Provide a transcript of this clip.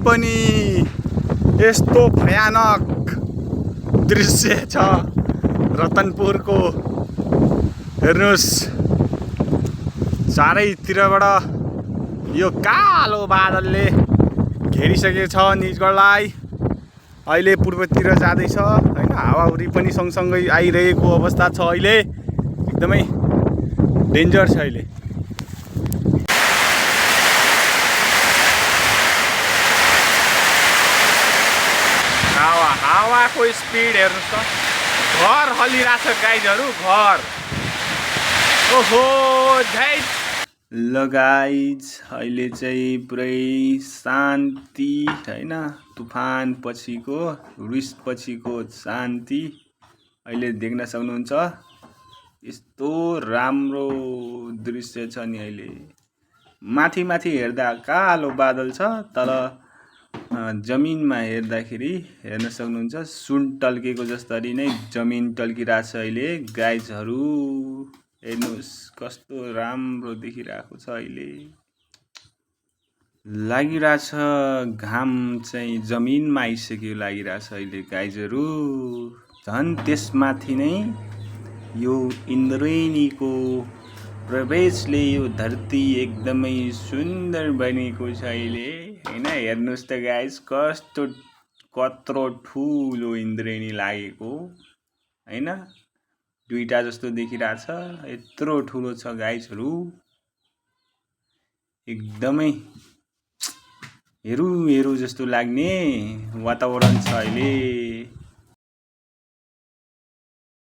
पनि यस्तो भयानक दृश्य छ रतनपुरको। हेर्नुस्, चारैतिरबाट यो कालो बादलले घेरिसकेको छ निजगढलाई। अहिले पूर्वतिर जाँदैछ हैन, हावाहुरी पनि सँगसँगै आइरहेको अवस्था छ। अहिले एकदमै डेन्जर छ अहिले। हावाको स्पिड हेर्नुहोस् त, घर हलिरहेछ गाइजहरू, घर। ओहो झैट। ल गाइज, अहिले चाहिँ पुरै शान्ति हैन, तुफान पछिको, वृष्टि पछिको शान्ति अहिले देख्न सक्नुहुन्छ। यस्तो राम्रो दृश्य छ नि अहिले। माथि माथि हेर्दा कालो बादल छ, तल जमिनमा हेर्दाखेरि हेर्न सक्नुहुन्छ सुन टल्केको जस्तरी नै जमिन टल्किरहेछ अहिले गाइजहरू। हेर्नुहोस् कस्तो राम्रो देखिरहेको छ अहिले। लागिरहेछ घाम चाहिँ जमिनमा आइसक्यो लागिरहेछ अहिले गाइजहरू। झन् त्यसमाथि नै यो इन्द्रेणीको प्रवेशले यो धरती एकदमै सुन्दर बनेको छ अहिले हैन। हेर्नुहोस् त गाइज, कत्रो ठुलो इन्द्रेणी लागेको हैन। दुईटा जस्तो देखिरहेछ, यत्रो ठुलो छ गाइजहरू। एकदमै हेरौँ हेरौँ जस्तो लाग्ने वातावरण छ अहिले।